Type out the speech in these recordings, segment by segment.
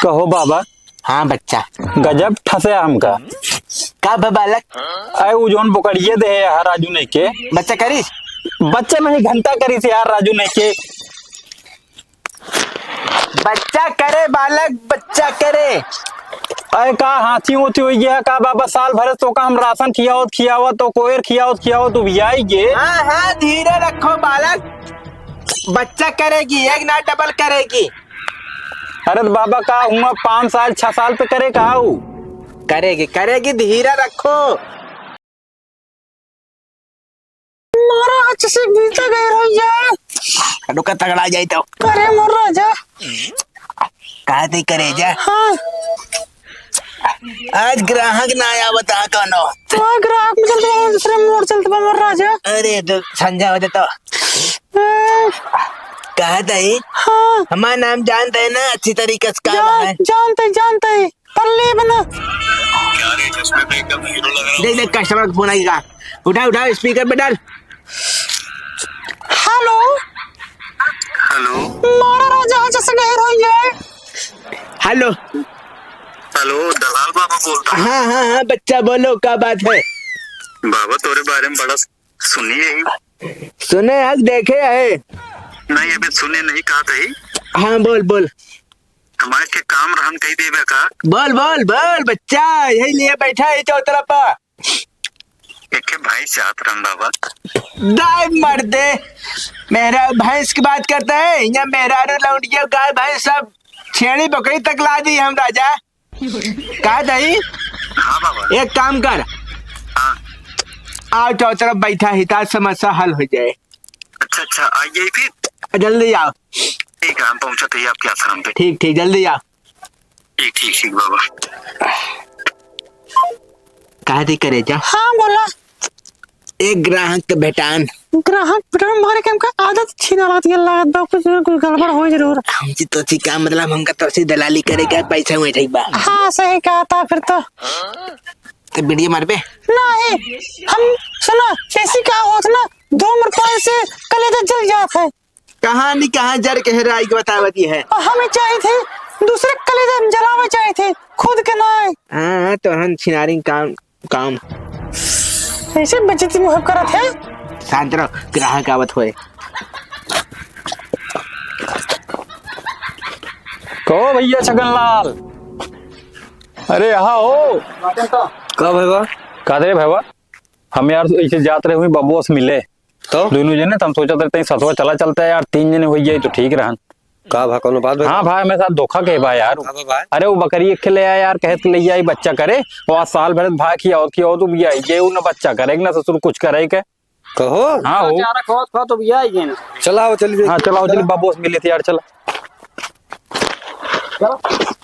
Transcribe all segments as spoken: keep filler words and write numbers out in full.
कहो बाबा। हाँ बच्चा। गजब ठसे हमका। का बा बालक? अरे उ जौन बोकरिये देहे हा राजू नइके। बच्चा करिस? बच्चा नहीं, घंटा करिस यार राजू नइके। बच्चा करे बालक, बच्चा करे। अरे का हाथी ओथी होइ गया का बाबा? साल भर से तोका हम राशन खियावत खियावत, तो कोयर खियावत खियावत उबियाई गे। हाँ हाँ, धीरे रखो बालक, बच्चा करेगी, एक ना डबल करेगी। अरे तो बाबा का हुआ, पाँच साल छह साल पे करे का उ? करेगी करेगी, धीरे रखो। महाराज से बीता गए रहिया। रुका, तगड़ा जाई तो। अरे मोर राजा। कहा थे करेजा? हाँ। आज ग्राहक ना आया, बता कौनो। तो ग्राहक में चलते बा, दूसरे मोड़ चलते बा मोर राजा। अरे तो संझा हो जाता। हाँ। कहा थे? हाँ। हमारा नाम जानते हैं ना अच्छी तरीके से, का जान-, है? जानते, जानते। पर लेब ना। क्या रे, चश्मे पे एकदम हीरो लग रहा है। देख, देख, कस्टमर का फोन आएगा। उठा, उठा, स्पीकर पे डाल। हेलो। हेलो। मारा राजा जैसे नहीं रही है। हेलो। हेलो, दलाल बाबा बोल रहा है। हाँ, हाँ, हाँ, बच्चा बोलो, का बात है? बाबा, तोरे बारे में बड़ा सुनी है। सुने हक, देखे है। नहीं, अबे सुने नहीं, कहा थे? हाँ, बोल, बोल। हमारे के काम रहन कही देबे का? बोल, बोल, बोल, बच्चा, यही लिए बैठा है चौतरा पर। एक भैंस चाहत रहन बाबा। दाई मर्दे, मेरा भैंस की बात करता है, यहाँ मेहरारू लौंडिया गाय भैंस सब छेड़ी बकरी तक ला दी हम राजा। का दई? हाँ बाबा। एक काम कर। हाँ। आओ चौतरा बैठा ही, तार समस्या हल हो जाए। अच्छा, अच्छा, आइए फिर। जल्दी आओ। ठीक है, हम पहुंचते ही आपके आश्रम पे। ठीक, ठीक, जल्दी आओ। ठीक, ठीक, ठीक, बाबा। कहा दी करेजा? हाँ, बोला। एक ग्राहक के भेटान। ग्राहक भेटान मारे के हमका आदत छीना रहत है, लागत बा कुछ ना कुछ गड़बड़ होई जरूर। हमसे तो ची का मतलब, हमका तो सी दलाली करे के पैसा वैठे बा। हाँ, सही कहा था फिर तो। तो बीड़िया मारबे? नहीं, हम सुना, ऐसी का होत ना, दो मिनट पहले से कलेजा जल जात है। कहाँ नी कहाँ जर के हेराई के बतावत ही है। और हमें चाहिए थे, दूसरे कलेजा में जलावे चाहिए थे, खुद के नाय। हाँ, हाँ, तो हम छिनारी काम, काम। ऐसे बेइज्जती मुहब करत है। शांत रहो, ग्राहक आवत होए। कहो भैया छगनलाल, अरे यहाँ हो। का भैया? का रे भैया, हम यार ऐसे जात रहे हुए बबुआ से मिले। तो? दोनों जने, तो हम सोचत रहते हैं, ससुरा चला चलता है यार, तीन जने हो जाए तो ठीक रहन। का भा, कौनो बात भा? हाँ भाई, मेरे साथ धोखा के बा यार। का भा भाई? अरे वो बकरी एक ले आया यार, कहे ले आई बच्चा करे, और आज साल भर भाई खियाओ, खियाओ तो भी आई, ये ना बच्चा करे, ना ससुर कुछ करे के। कहो? हाँ हो। चारा खवात खवात तो भी आई गए ना। चला हो, चलिए। हाँ, चला हो, चलिए, बाबू से मिले थे यार, चला। चला,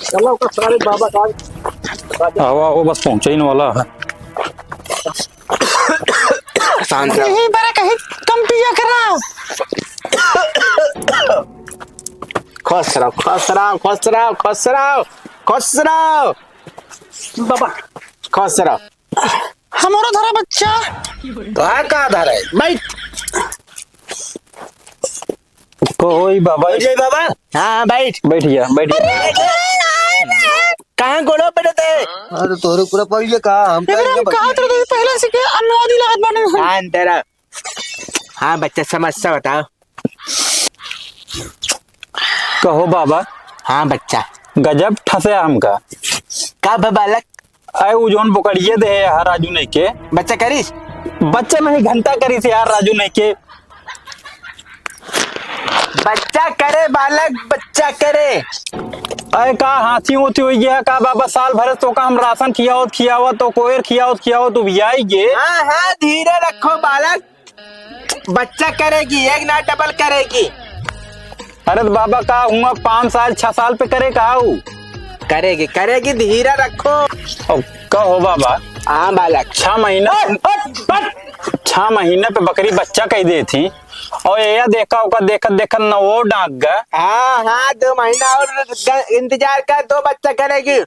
चला, ओकर सारे बाबा का। आवा, वो बस पहुँचे ही वाला है। शांत रहो। यही बड़ा कहीं कम पिया करा। खुश रहो, खुश रहो, खुश रहो, खुश रहो, खुश रहो। बाबा। खुश रहो। हमरो धरा बच्चा। तोहार का धरा है? बैठ। कोई बाबा। बैठ जाई बाबा। हाँ, हाँ, बैठ। बैठ गया, बैठ गया। अरे, अरे, अरे, अरे। कहाँ गोड़ो पे रहते? अरे, तोहरे पूरा पहिले का, हम तो इधर हम इधर कहाँ बैठे। तो पहले से के अनुवादी लागत बाने हम। हाँ, तेरा। हाँ, बच्चा, समस्या बताओ। कहो बाबा। हाँ, बच्चा। गजब ठसे हमका। का बा, बालक? अरे, उ जौन बोकरिये दे है यार राजू नहीं के। बच्चा करिस? बच्चा नहीं, घंटा करिस यार राजू नहीं के। बच्चा करे बालक, बच्चा करे। अरे, का हाथी ओथी होइ गया का बाबा? साल भर से तोका हम राशन खियावत खियावत, तो कोयर खियावत खियावत उबियाई गे। हाँ, हाँ, धीरे रखो बालक। बच्चा करेगी, एक ना डबल करेगी। अरे तो बाबा, का हुआ, पाँच साल, छह साल पे करे का उ? करेगी, करेगी, धीरे रखो। अब का हो बाबा? हाँ बालक। छह महीना, हट, हट, हट। छह महीना पे बकरी बच्चा कह दे थी, और ये देखा, ओका देखत देखत न वो डाक गा। हाँ, हाँ, दो महीना और ग-, इंतजार कर, दो बच्चा करेगी।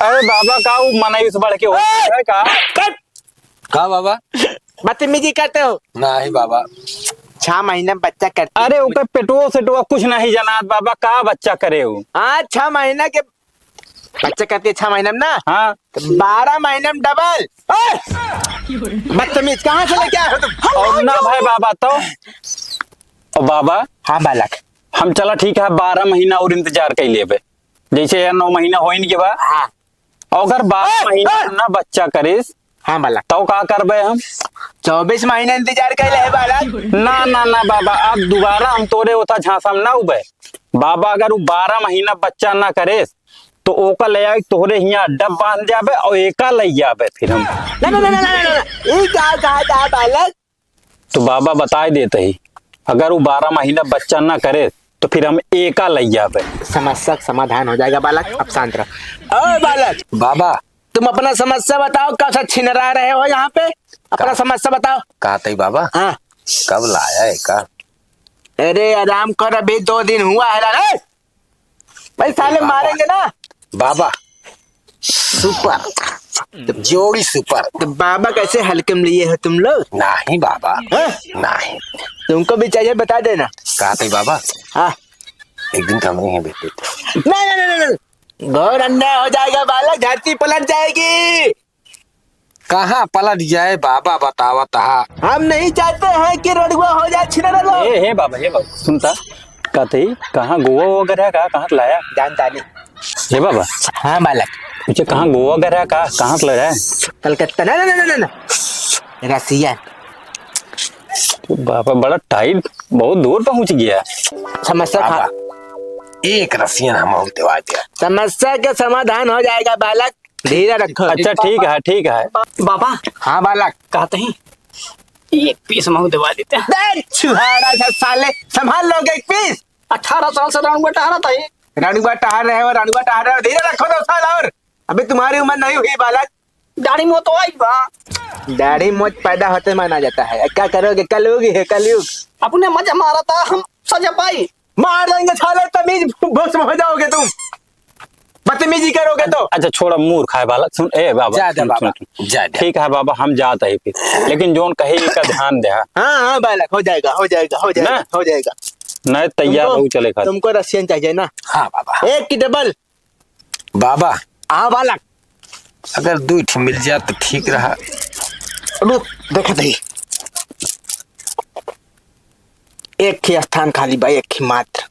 अरे बाबा, का उ मनई से बढ़ के हो ए! है का? कट! का बाबा? बदतमीजी करते हो? नहीं बाबा। छह महीना में बच्चा करती है। अरे, ओकर पेटवा सेटवा कुछ नहीं जनात बाबा, का बच्चा करे उ? हाँ, छह महीना के बच्चा करती है, छह महीना में ना। हाँ। तो बारह महीना में डबल। ओए! बदतमीज, कहाँ से लेके आए हो तुम? और ना भाई बाबा, तो, ओ बाबा। हाँ बालक। हम चला, ठीक है, बारह महीना और इंतजार कर लेबे, जैसे यार नौ महीना होइन के बा। हाँ। अगर बारह ए, महीना ए! ना बच्चा करिस, हाँ बालक। तो का करबे हम? चउबीस महीना इंतजार कर ले बालक। ना, ना, ना बाबा, अब दोबारा हम तोरे ओथा झांसा में ना उबे। बाबा, अगर उ बारह महीना बच्चा ना करिस, तो ओका ले आइ तोहरे हियाँ अड्डा बांध जाबे और एका ले जाबे फिर हम। ना, ना, ना, ना, ना, ना, ना। ई का कहा था बालक? तो बाबा बताए देते ही, अगर उ बारह महीना बच्चा ना करे, तो फिर हम एका ले जाबे। समस्या का समाधान हो जाएगा बालक, अब शांत रहो। ओ बालक, बाबा। तुम अपना समस्या बताओ, कब से छिनरा रहे हो यहाँ पे? अपना का? समस्या बताओ। का तई बाबा? हाँ। कब लाया है का? अरे आराम कर, अभी दो दिन हुआ है रे। भाई साले बाबा। मारेंगे ना। बाबा, सुपर, जोड़ी सुपर। तो बाबा कैसे हल्के में लिए हो तुम लोग? नहीं बाबा, हाँ? नहीं। तुमको भी चाहिए बता देना। का तई बाबा? हाँ। एक दिन तो हम ही हैं बेटे। नहीं, नहीं, नहीं, नहीं, नहीं। घोर अन्याय हो जाएगा बालक, धरती पलट जाएगी। कहाँ पलट जाए बाबा, बतावा तहा। हम नहीं चाहते हैं कि रड़ुआ हो जाए छिनरा लोग। ए, हे बाबा, हे बाबा, सुनता, कथी, कहाँ गोवा वोवा गया का, कहाँ से लाया? जानता नहीं। हे बाबा। हाँ बालक। पूछे, कहाँ गोवा गया का, कहाँ से लाया? कलकत्ता, ना, ना, ना, ना, ना। रसिया। बाबा, बड़ा टाइट, बहुत दूर पहुँच गया। समस्या खा- बाबा, एक रसियन हम और दिवा दिया। समस्या के समाधान हो जाएगा बालक। धीरे रखो। अच्छा, ठीक है, ठीक है। बा-, बाबा। हाँ, बालक। कहते हैं, एक पीस महू दबा देते हैं। बे, छुहारा सा साले, संभाल लोगे एक पीस? अठारह साल से रानुआ टहरा था ये। रानुआ टहर रहे हो, रानुआ टहर रहे हो, धीरे रखो दो साल और। अभी तुम्हारी उम्र नहीं हुई, बालक। दाढ़ी मोछ तो आई बा। दाढ़ी मोछ पैदा होते माना जाता है। क्या करोगे, कलयुग है, कलयुग। अपने मजा मारा था, हम सजा पाई। मार देंगे साले, तमीज भस्म हो जाओगे तुम, बदतमीजी करोगे तो। अच्छा, छोड़ा, मूर्ख है बालक। सुन, ए बाबा, जा, जा सुन, बाबा, सुन, सुन। जा, जा। ठीक है बाबा, हम जात है फिर, लेकिन जोन कहे का ध्यान दे। हाँ, हाँ बालक, हो जाएगा, हो जाएगा, हो जाएगा, ना? हो जाएगा। नहीं, तैयार तुमको, हो, चले खातिर। तुमको रसियन चाहिए ना? हाँ बाबा। एक की डबल। बाबा। हाँ बालक। अगर दुइ ठे मिल जात तो ठीक रहा। रुक, देखत ही। एक ही स्थान खाली बा, एक ही मात्र।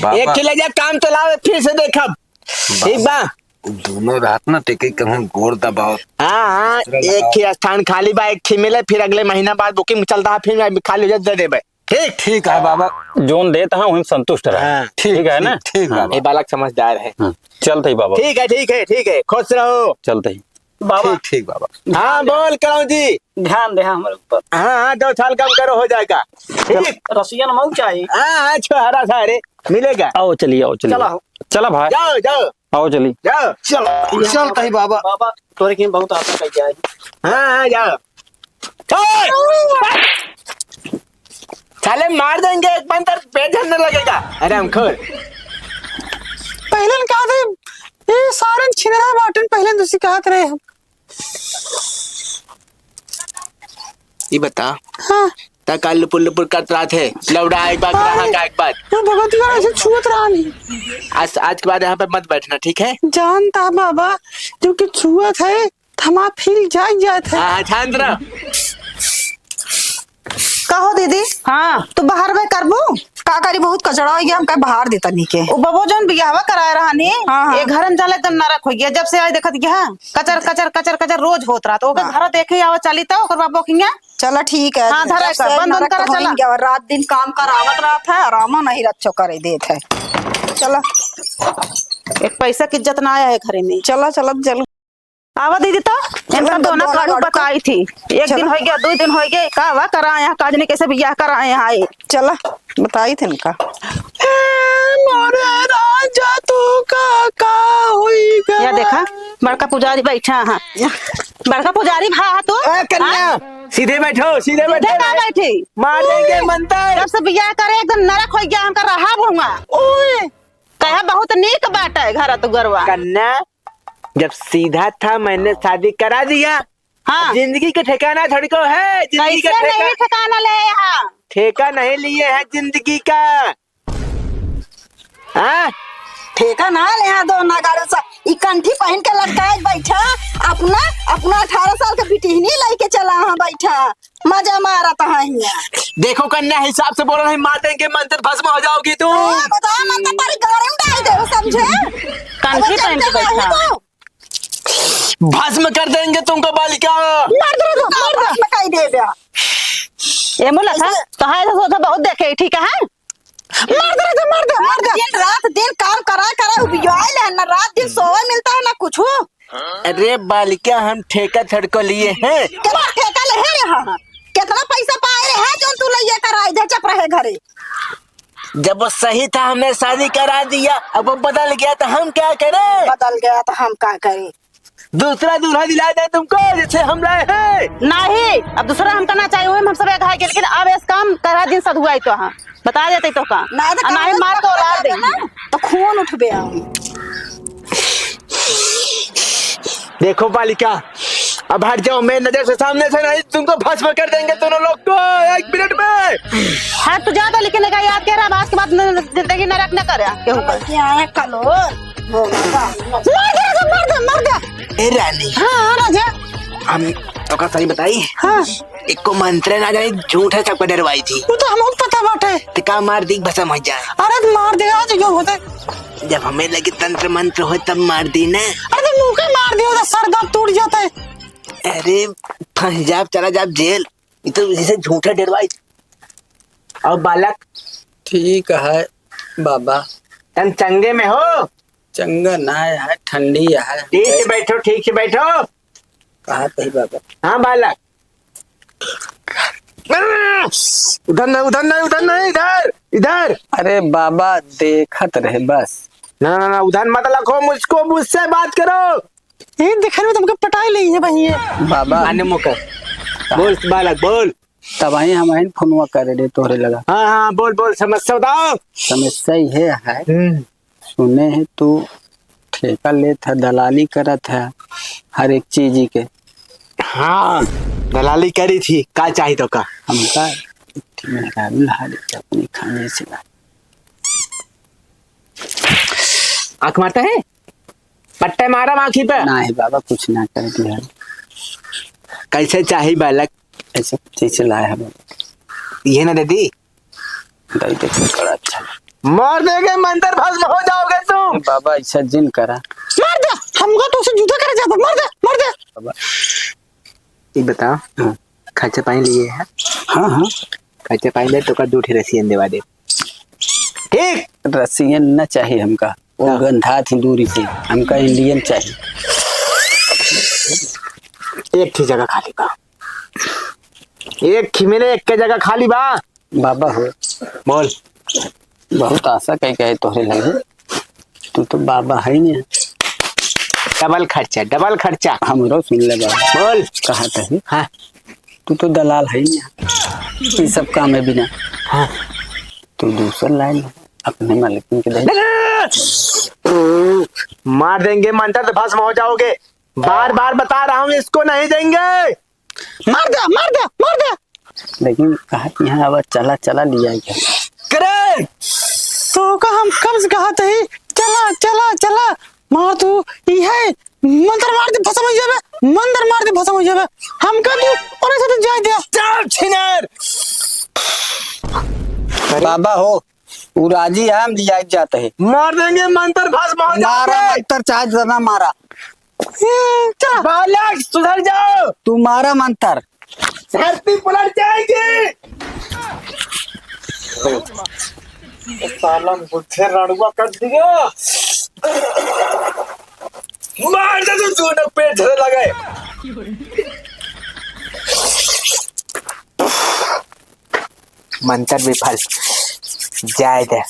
बाबा। एक ही ले जा, काम चलावे, फिर से देखब। बाबा, ठीक बा? उ दोनों रहत ना, ते कहीं कहूँ गोड़ दबाओ। हाँ, हाँ, दूसरा एक लगाओ। ही स्थान खाली बा, एक ही मिले, फिर अगले महीना बाद booking चलता है, फिर खाली हो जाए, दे देबे। ठीक, ठीक है बाबा। जोन देत हाँ, वहीं संतुष्ट रहे। हाँ। ठीक, ठीक है ना? ठीक, ठीक हाँ। बाबा। ये बालक समझदार है। हाँ। चलत ही बाबा। ठीक है, ठीक है, ठीक है। खुश रहो। चलत ही। बाबा। ठीक, ठीक बाबा। हाँ, बोल करो जी। ध्यान दे हमारे ऊपर। हाँ, हाँ, दो साल काम करो, हो जाएगा। ठीक। रसियन मऊ चाहिए। हाँ, हाँ, छोहारा सारे मिलेगा। आओ, चलिए, आओ, चलिए। चला हो। चला भाई। जाओ, जाओ। आओ चली। जाओ। चल, चलत ही बाबा। बाबा, तोरे के बहुत आशा कई जाए। हाँ, हाँ, जाओ। ओए! साले मार देंगे, एक मंतर पेट झरने लगेगा। अरे हम खोल। पहले न कहा थे, ये सारन छिनरा बाटन, पहले न तुसी कहत रहे हम। ई बता। हाँ। ता काल लुपुर लुपुर करत रहत है, लौड़ा एक बार, अरे, ग्राहक एक बार। वो भगवती का ऐसे छुअत रहा नहीं। आज, आज के बाद यहाँ पे मत बैठना, ठीक है? जानता बाबा, जो कि छुअत है, थमा फिर जाग जात है। हाँ, हाँ, शांत रह। कहो दीदी। हाँ। तू बाहर में करबू? का करी, बहुत कचरा हो गया, हम कहे बाहर देता नहीं के। ओ बबो जौन बियाहवा कराए रहा नी, हाँ, हाँ। ये घर में जाले एकदम नरक हो गया, जब से आए देखत गया, हाँ। कचर, कचर, कचर, कचर रोज होत रहा, तो ओके हाँ। घर देखे आवा चली तो ओकर बाबो किया। चला ठीक है। हाँ, धरा जब कर, से बंद, बंद नरक करा, तो चला। होइंगे, और रात दिन काम करावत रहत है, आराम नहीं रच्छो करे देत है। चला। एक पैसा की इज्जत ना आया है घरे में। चला, चला, चला। आवा दीदी तो, इनका दोनों काढ़ू बताई थी। एक दिन हो गया, दो दिन हो गए, का वा करा यहाँ, काजनी कैसे बियाह करा यहाँ आए। चला, बताई थे इनका। ए, मोरे राजा, तू का, का होई गा? या देखा, बड़का पुजारी बैठा है। बड़का पुजारी भा तू? ए, कन्या, हाँ? सीधे बैठो, सीधे सीधे बैठो। का बैठी? मार देंगे मंतर। जब से बियाह करे, एकदम नरक हो गया, हमका रहा हुआ। ओए। कहे बहुत नीक बाटे घर दुअरवा। कन्या, जब सीधा था, मैंने शादी करा दिया। हाँ। जिंदगी के ठिकाना थोड़ी को है, जिंदगी के कैसे नहीं ठिकाना। ठिकाना ले यहाँ? ठेका नहीं लिए हैं जिंदगी का। हाँ? ठेका ना ले हैं दो नगाड़े सा। ई कंठी पहिन के लटकाए बैठा, अपना, अपना अठारह साल के बिटिहनी लइके चला हाँ बैठा। मजा मारत है हियाँ। देखो कन्या, हिसाब से बोलो, नहीं मार देंगे, मंत्र भस्म हो जाओगी तुम। ए, बता, मंत्र तारी गाड़ी में डाल दे, समझे? कंठी अब पहन के चलते बैठा। नहीं तो। भस्म कर देंगे तुमको बालिका। मार दे रे, मार दे। भस्म कर दे दे। ए मुला था, ऐसे तो है तो बहुत देखे, ठीक है? मार दे रे, मार दे, मार दे। दिन रात दिन काम करा, करा, उबियाइल है, ना रात दिन सोवे मिलता है, ना कुछ। अरे बालिका, हम ठेका थोड़को लिए हैं। कितना ठेका ले हैं यहाँ? कितना पैसा पाए रहे हैं जो तू लइए कर आए थे चप रहे घरे? जब वो सही था, हमने शादी करा दिया, अब वो बदल गया तो हम क्या करें? बदल गया तो हम क्या करें? दूसरा दूल्हा दिला दे तुमको, जैसे हम लाए हैं। नहीं, अब दूसरा हमका ना चाहिए, वही में हम सब एक है के, लेकिन अब इस काम करा दिन सधुआई तो हाँ। बता देते तो का? ना तो आ, नहीं, काम मार तो औलाद करबे देगी। ना, तो खून उठबे हम। देखो बालिका, अब हट जाओ, मैं नजर से सामने से, नहीं तुमको भस्म कर देंगे दोनों लोग को एक मिनट में। हाँ, तू जा तो, लेकिन एक याद करा, आज के बाद न-, न-, जिंदगी नरक न करे केहू पर। क्या है कलो? मार दे, राजा, मार दे, मार दे। ए रानी। हाँ, राजा। हम तोका सही बताई? हाँ। एको मंत्र ना जानी, झूठ है, सबको डरवाई थी। वो तो हमको पता बाटे। ते का मार दी, भसम हो जाए। अरे तो मार दे, आज जो होते। जब हमें लगे तंत्र मंत्र हो, तब मार दी ना। अरे तो मुंह के मार दियो, तो सर दांत टूट जाता है। अरे फंस जाब, चला जाब जेल। ये तो जैसे झूठे डरवाई। और बालक? ठीक है बाबा। तन चंगे में हो? चंगा ना है, ठंडी है। ठीक से बैठो, ठीक से बैठो। कहा तही बाबा। हाँ बालक। उधर नहीं, उधर नहीं, उधर नहीं, इधर, इधर। अरे बाबा, देखत रहे बस। ना, ना, ना, उधर मत रखो मुझको, मुझसे बात करो। ये देखने में तुमको पटाई नहीं है भाई ये। बाबा। माने मुकर। बोल बालक, बोल। तब आई हम आइन फोनवा करे रे तोहरे लगा। हाँ, हाँ, बोल, बोल, समस्या बताओ। समस्या ये है, हम्म। सुने है तू ठेका लेत है, दलाली करत है हर एक चीज के। हाँ, दलाली करी थी, का चाही तो का? हमका एक ठे मेहरारू लहा दे अपने खाने से ला। आँख मारता है? पट्टे मारा आँखी पे। ना है बाबा, कुछ ना कर दिया। कैसे चाही बालक? ऐसे जैसे लाया है बाबा। ये ना दे दी? दे दे, बड़ा अच्छा। मार देंगे, मंत्र भस्म हो जाओगे तुम। बाबा, ऐसा जिन करा। मार दे, हमको तो उसे जूता करे जाता, मार दे, मार दे। बाबा। ये बता, हाँ। खर्चा पानी लिए है? हाँ, हाँ। खर्चा पानी ले तो का दू ठे रसियन देवा दे। ठीक? रसियन न चाहिए हमका, वो हाँ। गंधा थी दूरी से, हमका इंडियन चाहिए। एक ठे जगह खाली बा, एक ठे मिले, एक के जगह खाली बा। बाबा हो। बोल। बहुत आशा कई कहे तोहरे लगे। तू तो बाबा है ही नहीं। डबल खर्चा, डबल खर्चा। हमरो सुन ले बाबा। बोल। कहा तही? हाँ। तू तो दलाल है ही नहीं। ये सब काम है बिना। हाँ। तू दूसर लाइन अपने मालिकन के दे। मार देंगे मंत्र तो भस्म हो जाओगे। बार बार बता रहा हूँ, इसको नहीं देंगे। मार दे, मार दे, मार दे। लेकिन कहा कि यहाँ अब चला, चला लिया गया। करे। तो का हम कब से कहा थे, चला, चला, चला। मार तू, ई है, मंत्र मार दे, भसम हो जाबे, मंत्र मार दे, भसम हो जाबे। हमका तू, ओरे साथे जाए दे। चल, छिनार। बाबा हो, उ राजी है, हम लिया जाते हैं। मार देंगे, मंत्र भस्म हो मारा जाते। मंत्र चाहे जितना मारा। ए, चला। बालक, सुधर जाओ। तू मारा मंत्र। धरती पलट जाएगी। साला मुझे रणुआ कर दिया। मार दे तू, तू ना पेट धरे लगे। मंत्र विफल। जाए दे।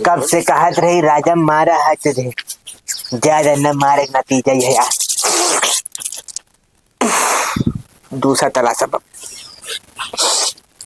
कब से कहत रही राजा मारा है तुझे। जाए दे, न मारे के नतीजा ये है। दूसरा तलाश अब।